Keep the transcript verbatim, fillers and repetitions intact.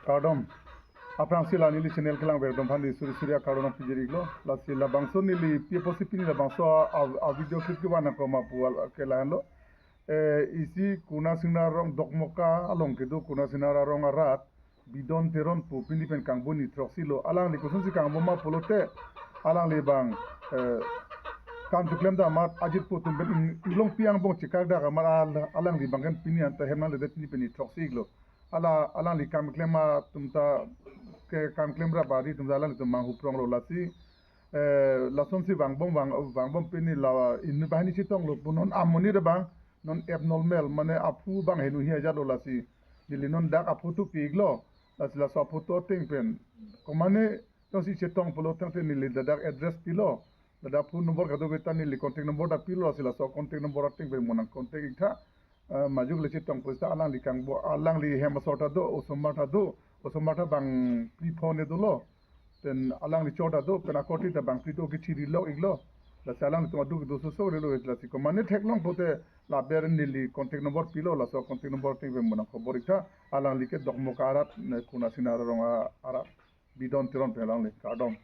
Kardom. Aphrangsi la neli channel kelang berdom aphan suri suri akardom pajir-iklo. Lasi labangso neli pi apotsi pini labangso a, a, a video clip kevan ako ma pu al ke lahenlo. Eh, isi Kurna Singnar arong Dokmoka along kedo Kurna Singnar arong arat Bidon Teron pu pini pen kangbom ni throksi lo. Alangli kosonsi kangbom ma pulote alangli bang, eh, kam choklem dam amat ajirpo atum pen in-, inglongpi angbong chekak dak amat al-, alangli bang kan pini anta hem nangledet pini pen ni throksi-iklo. Hala alangli kam klem atum ta ke kam klem rap ari atum ta alanglitum manghu pronglo lasi. Eh, lasonsi vangbom vang, vangbom pini la in banghini chetonglo pu non amonit abang non abnormal mane aphu bang henu hi ajatlo lasi. Neli non dak aphoto pi-iklo. Lasi laso aphoto ateng pen komane jongsi chetong pulo tangte neli ladak address pilo. Ladak phone number kadokave ta neli contact number ta pilo, lasi laso contact number ateng pen mo nang contact-iktha. Eh, majok le chetong pusita alangli kangbom, alangli hem asor ta do, osomar ta do, osomar ta bangphli phone dolo. Pen alangli chor ta do, pen akorte ta bangphli do kechiri lok-iklo. Lasi alanglitum aduk do soso relo lasi komane theklong pote laber neli contact number pilo, laso contact number ateng pen mo nang khobor-iktha. Alangli ke Dokmoka arat, ne Kurna Singnar arong a-, arat. Bidon Teron pen alangli, kardom.